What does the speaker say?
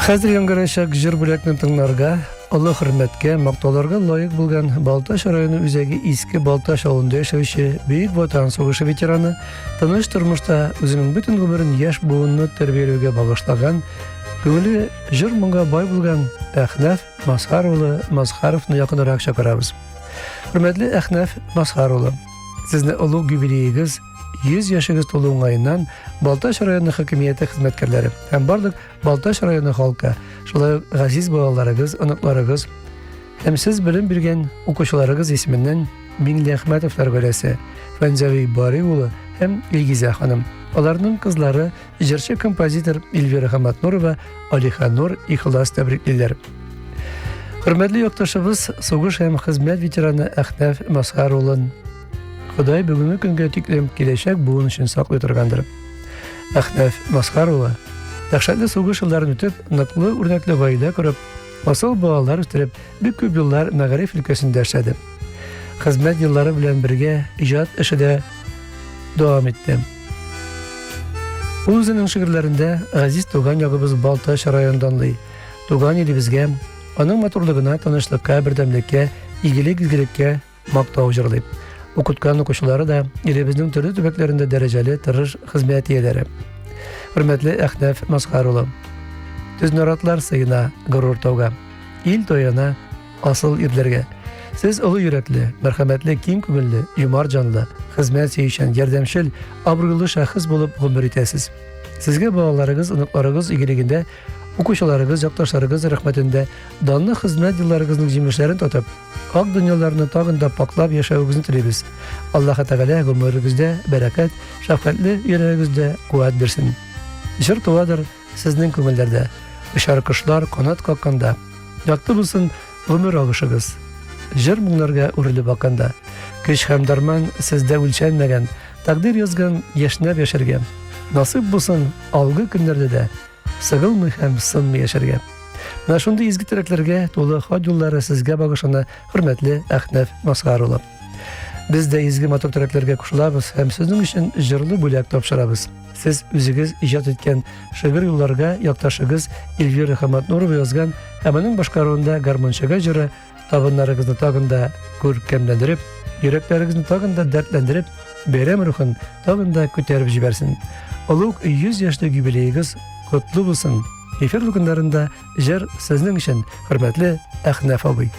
Хәзер яңгырачак җыр бүләкне тыңларга, олы хөрмәткә, мактауларга лаек булган Балтач районы үзәге Иске Балтач авылында яшәүче Бөек Ватан сугышы ветераны, тыныч тормышта үзенең бөтен гомерен яшь буынны тәрбияләүгә багышлаган, күңеле җыр-моңга бай булган Әхнәф Мазһар улы Мазһаровны якынрак чакырабыз. Хөрмәтле Әхнәф Мазһар улы, сезне олуг юбилеегыз, 100 яшегез тулу уңаеннан Балтач районы хакимияте хезмәткәрләре һәм барлык Балтач районы халкы, шулай ук газиз балаларыгыз, оныкларыгыз һәм сез белем биргән укучыларыгыз исеменнән Миңлеәхмәтовлар гаиләсе, Фәнзәви Бари улы һәм Илгизә ханым, аларның кызлары, җырчы-композитор Эльвира Хаматнурова, Алиха Нур ихлас тәбриклиләр. Хөрмәтле якташыбыз, сугыш һәм хезмәт ветераны Әхнәф Масхар улын Ходай бүгенге көнгә тиклем киләчәк буын өчен саклый торгандыр. Әхнәф Масхар улы дәһшәтле сугыш елларын үтеп, ныклы үрнәкле гаилә корып, асыл балалар үстереп, бик күп еллар мәгариф өлкәсендә эшләде. Хезмәт еллары белән бергә иҗат эше дә дәвам итте. Ул үзенең шигырьләрендә газиз туган ягыбыз Балтач районын данлый. Туган илебезгә, аның матурлыгына, тынычлыкка, бердәмлеккә, игелек-изгелеккә мактау җырлый. Укыткан укучылары да илебезнең төрле төбәкләрендә дәрәҗәле тырыш хезмәт ияләре. Хөрмәтле Әхнәф Масхар улы, төз наратлар сыена горур тауга, ил таяна асыл ирләргә. Сез олы йөрәкле, мәрхәмәтле, киң күңелле, юмарт җанлы, хезмәт сөючән, ярдәмчел, абруйлы шәхес булып гомер итәсез. Сезгә балаларыгыз, оныкларыгыз игелегендә, укучыларыгыз, якташларыгыз рәхмәтендә данлы хезмәт елларыгызның җимешләрен татып, Ак дөньяларны тагын да пакълап яшәвегезне телибез. Аллаһы Тәгалә гомерегездә бәрәкәт, шәфкатьле йөрәгегездә куәт бирсен. Җыр туадыр сезнең күңелләрдә, очар кошлар канат какканда. Якты булсын гомер агышыгыз, җыр моңнарга үрелеп акканда. Көч һәм дәрман сездә үлчәнмәгән, тәкъдир язган яшьнәп яшәргә. Насыйп булсын алгы көннәрдә дә Сыгылмый һәм сынмый яшәргә. Менә шундый изге теләкләргә тулы хат юллары сезгә багышлана, хөрмәтле Әхнәф Масхар улы. Без дә изге матур теләкләргә кушылабыз һәм сезнең өчен җырлы бүләк тапшырабыз. Сез үзегез иҗат иткән шигырь юлларга якташыгыз Эльвира Хаматнурова язган һәм аның башкаруында гармунчыга җыры Табыннарыгызны тагын да күркәмләндереп, йөрәкләрегезне тагын да дәртләндереп, бәйрәм рухын тагын да күтәреп җибәрсен. Олуг 100 яшьлек юбилеегыз котлы булсын. Эфир дулкыннарында җыр сезнең өчен, хөрмәтле Әхнәф абый.